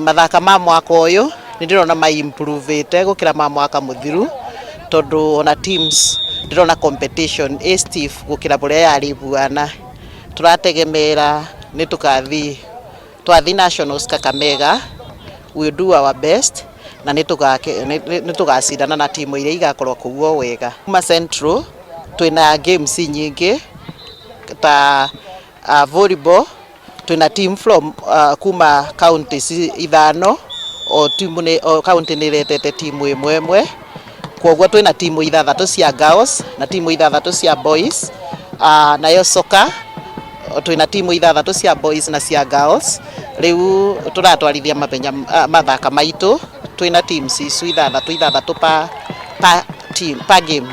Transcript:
Mathaka ma mwaka ũyũ nĩ ndĩrona ma improvĩte gũkĩra ma mwaka mũthiru, tondũ ona teams ndĩrona competition ĩ stiff gũkĩra ũrĩa yarĩ buana. Tũrategemera nĩ tũkathi twathi nationals Kakamega, we will do our best na nĩ tũgacindana na timu iria igakorwo kũu o wega. Kuma Central twĩna games nyingĩ ta volleyball, twĩna team from kuma counties ithano, o timu nĩ o county nĩ ĩretete timu ĩmwe ĩmwe. Koguo twĩna timu ithathatũ cia girls na timu ithathatũ cia boys. Nayo soccer twĩna timu ithathatũ cia boys na cia girls. Rĩu tũratwarithia mathenya mathaka maitũ twĩna teams icu ithathatũ ithathatũ pa team, pa game.